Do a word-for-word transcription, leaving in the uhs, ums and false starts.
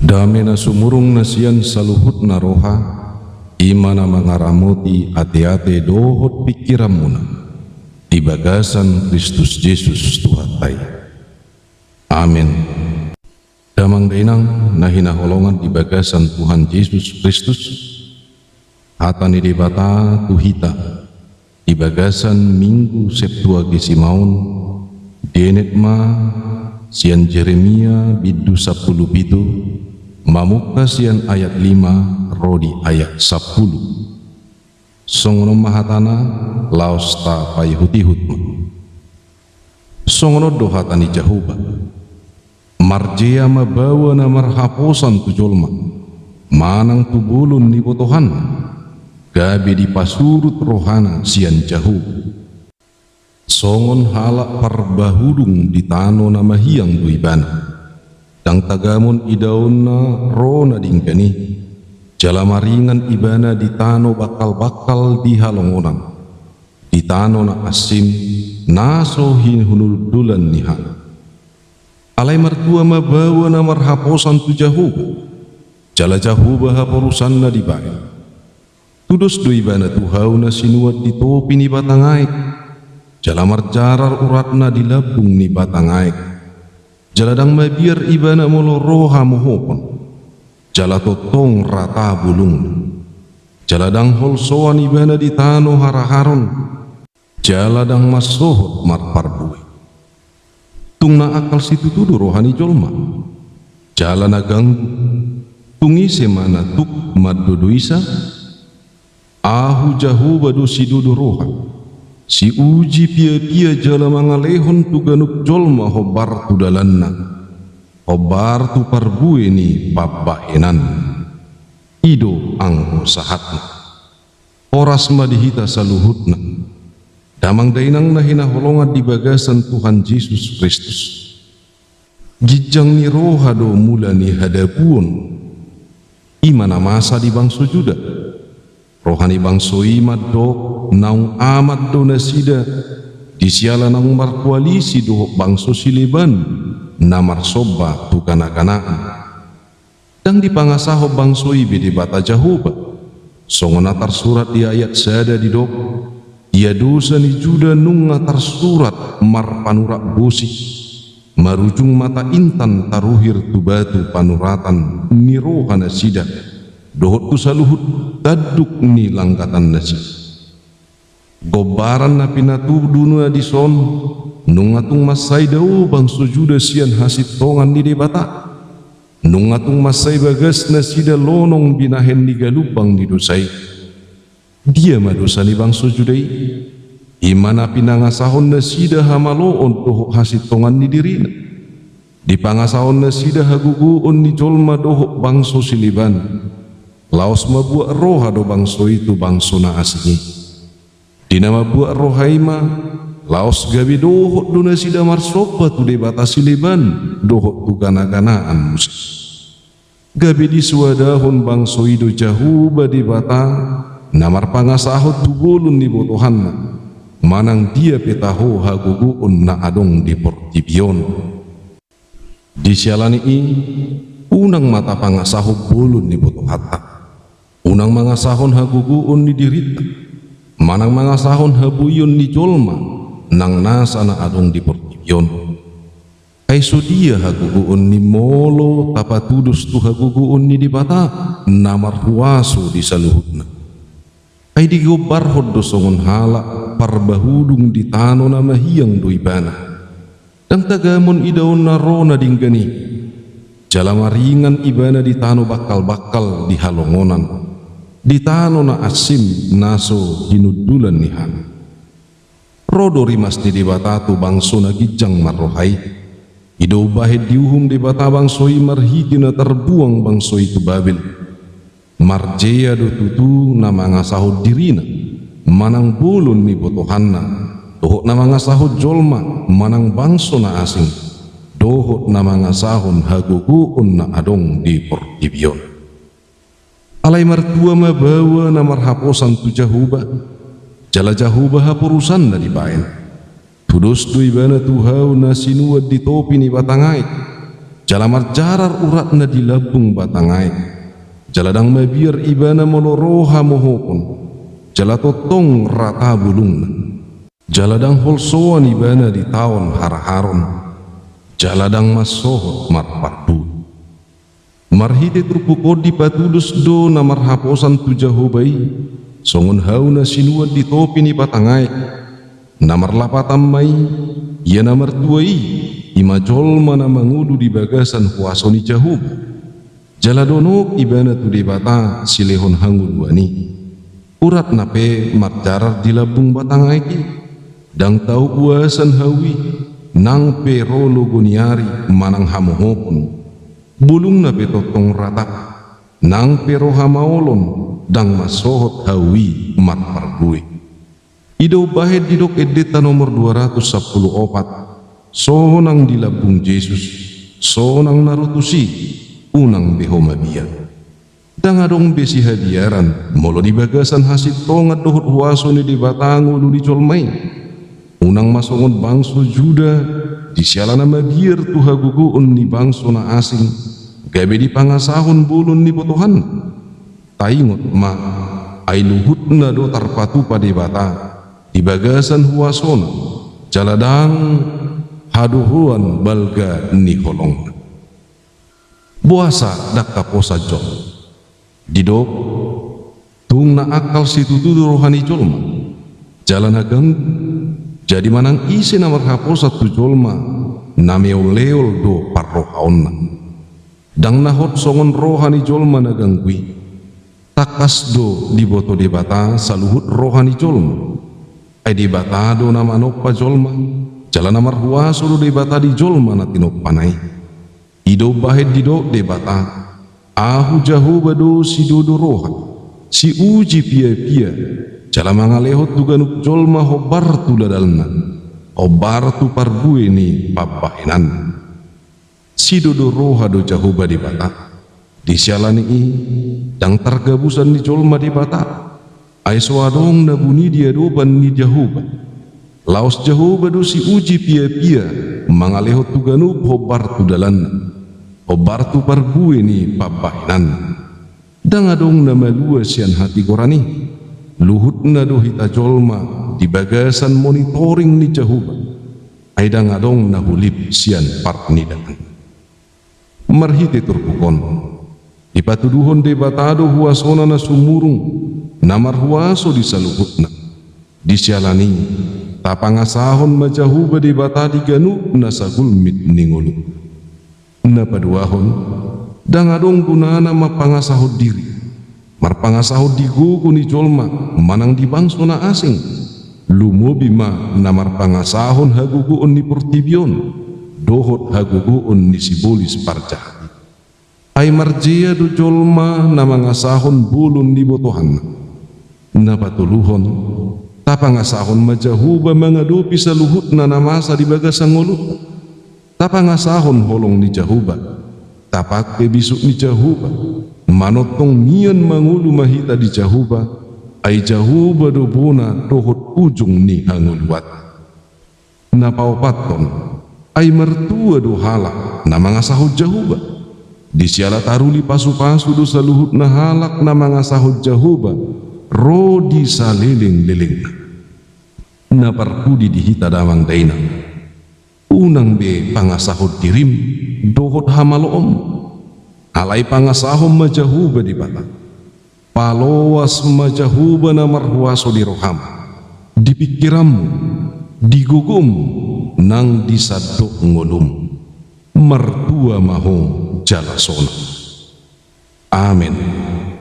Dame na sumurung na sian saluhutna roha, i ma na mangaramoti ateate dohot pingkiranmuna di bagasan Kristus Jesus Tuhanta i. Amen. Damang dainang na hinaholongan di bagasan Tuhan Jesus Kristus, hata ni Debata tu hita di bagasan Minggu Septuagesima on, dienet ma sian Jeremia bindu sampulu pitu, mamungka sian ayat lima ro di ayat sampulu. Songon on ma hatana, laos tapaihut-ihut ma. Songon on do hata ni Jahowa: Marjea ma baoa na marhaposan tu jolma, manang tu bolon ni botohanna, gabe dipasurut rohana sian Jahowa. Songon halak parbahudung di tano na mahiang do ibana. Ndang tagamon idaonna ro na denggan i, jala maringan ibana di tano bangkal-bangkal di halongonan, di tano na asing, na so hinundulan ni hana. Alai martua ma baoa na marhaposan tu Jahowa, jala Jahowa haporusanna dibaen. Tudos do ibana tu hau na sinuan di topi ni batang aek, jala marjarar uratna di lambung ni batang aek. Jala ndang mabiar ibana molo ro hamohopon, jala tongtong rata bulungna. Jala ndang holsoan ibana di tano haraharon, jala ndang mansohot marparbue. Tung na angkal situtu do roha ni jolma, jala na ganggu, tung ise ma na tuk mandodoisa? Ahu Jahowa do sidodo roha, siuji piapia jala mangalehon tu ganup jolma hombar tu dalanna, hombar tu parbue ni pambahenan. I do anggo sahatna. Horas ma di hita saluhutna, damang dainang na hinaholongan di bagasan Tuhan Jesus Kristus. Ginjang ni roha do mula ni hadabuon, i ma na masa di bangso Juda. Roha ni bangso i mandok naung aman do nasida, di siala naung markoalisi dohot bangso sileban na marsomba tu gana-ganaan. Ndang dipangasahon bangso i be Debata Jahowa. Songon na tarsurat di ayat sada didok, ia dosa ni Juda nunga tarsurat marpanurat bosi, marujung mata intan taruhir tu batu panuratan ni roha nasida, dohot tu saluhut tanduk ni langganan nasida. Gombaran na pinatuduna dison, nunga tung mansai dao bangso Juda sian hasintongan ni Debata. Nunga tung mansai bagas nasida lonong binahen ni galumbang ni dosa i. Dia ma dosa ni bangso Juda i? I ma na pinangasahon nasida hamaloon dohot hasintongan ni dirina. Dipangasahon nasida hagogoon ni jolma dohot bangso sileban. Laos mabuak roha do bangso i tu bangso na asing i. Di na mambuat roha i ma, laos gabe dohot do nasida marsomba tu debata sileban dohot tu gana-ganaan muse. Gabe disoadahon bangso i do Jahowa Debata na marpangasahon tu bolon ni botohanna, manang dia pe taho hagogoon na adong di portibi on. Di siala ni i, unang ma tapangasahon bolon ni botohanta. Unang mangasahon hagogoon ni dirinta, manang mangasahon haboion ni jolma nang nasa na adong di portibi on. Ai so dia hagogoon ni molo tapatudos tu hagogoon ni Debata na marhuaso di saluhutna. Ai digombarhon do songon halak parbahudung di tano na mahiang do ibana. Ndang tagamon idaonna ro na denggan i. Jala maringan ibana di tano bangkal-bangkal di halongonan, di tano na asing na so hinundulan ni hana. Ro do rimas ni Debata tu bangso na ginjang marroha i. I do umbahen diuhum Debata bangso i marhite na tarbuang bangso i tu Babel. Marjea do tutu na mangasahon dirina manang bolon ni botohanna, dohot na mangasahon jolma manang bangso na asing, dohot na mangasahon hagogoon na adong di portibi on. Alai martua ma baoa na marhaposan tu Jahowa, jala Jahowa haporusanna dibaen. Tudos do ibana tu hau na sinuan di topi ni batang aek, Jala marjarar uratna di lambung batang aek. Jala ndang mabiar ibana molo ro hamohopon. Jala tongtong rata bulungna. Jala ndang holsoan ibana ditaon haraharon. Jala ndang mansohot marparbue. Marhite turpuk on dipatudos do na marhaposan tu Jahowa i, songon hau na sinuan di topi ni batang aek. Na marlapatan ma i, ia na martua i, i ma jolma na mangolu di bagasan huaso ni Jahowa. Jala donok ibana tu Debata silehon hangoluan i. Uratna pe marjarar di lambung batang aek i. Ndang tau uasan hau i, nang pe ro logo ni ari manang hamohopon. Bulungna pe tongtong rata, nang pe ro hamaolon, ndang mansohot hau i marparbue. I do umbahen didok endenta nomor dua ratus sampulu opat, sonang di lambung Jesus, sonang na ro tusi, unang be ho mabiar. Ndang adong be sihabiaran, molo di bagasan hasintongan dohot huaso ni Debata ngolu ni jolma i. Unang ma songon bangso Juda, di siala na mabiar tu hagogoon ni bangso na asing, gabe dipangasahon bolon ni botohanna. Taingot ma, ai luhutna do tarpatupa Debata, di bagasan huasona, jala ndang hadohoan balga ni holongna. Boasa ndang haposan jolma? Didok, tung na angkal situtu do roha ni jolma. Jala na ganggu, jadi manang ise na marhaposan tu jolma, na meoleol do parrohaonna. Ndang na hot songon roha ni jolma na ganggu i. Tangkas do diboto Debata saluhut roha ni jolma. Ai Debata do na manompa jolma, jala na marhuaso do Debata di jolma na tinompana i. I do umbahen didok Debata, Ahu Jahowa do sidodo roha, siuji piapia, jala mangalehon tu ganup jolma hombar tu dadalna, hombar tu parbue ni pambahenanna. Sidodo roha do Jahowa Debata. Di siala ni i, ndang targabusan ni jolma Debata. Ai so adong na buni di adopan ni Jahowa. Laos Jahowa do siuji piapia, mangalehon tu ganup hombar tu dalanna, hombar tu parbue ni pambahenanna. Ndang adong na malua sian hatigoran i. Luhutna do hita jolma di bagasan monitoring ni Jahowa. Ai ndang adong na hulip sian parnidaan. Marhite turpuk on, dipatuduhon Debata do huasona na sumurung, na marhuaso di saluhutna. Di siala ni i, tapangasahon ma Jahowa Debata di ganup na sagulmit ni ngolu. Na paduahon, ndang adong gunana marpangasahon diri, marpangasahon di gogo ni jolma, manang di bangso na asing. Lumobi ma na marpangasahon hagogoon ni portibi on, dohot hagogoon ni sibolis parjahat i. Ai marjea do jolma na mangasahon bolon ni botohanna. Na patoluhon, tapangasahon ma Jahowa mangadopi saluhutna na masa di bagasan ngolunta. Tapangasahon holong ni Jahowa. Tapangke bisuk ni Jahowa. Manongtong mian mangolu ma hita di Jahowa. Ai Jahowa do bona dohot ujung ni hangoluanta. Na paopathon, ai martua do halak na mangasahon Jahowa. Di siala taruli pasupasu do saluhutna halak na mangasahon Jahowa ro di salelenglelengna. Na parpudi di hita damang dainang. Unang be pangasahon dirim dohot hamaloonmu. Alai pangasahon ma Jahowa Debata. Paloas ma Jahowa na marhuaso di roham, di pingkiranmu, di gogom, nang di sandok ngolum. Martua ma ho jala sonang. Amen.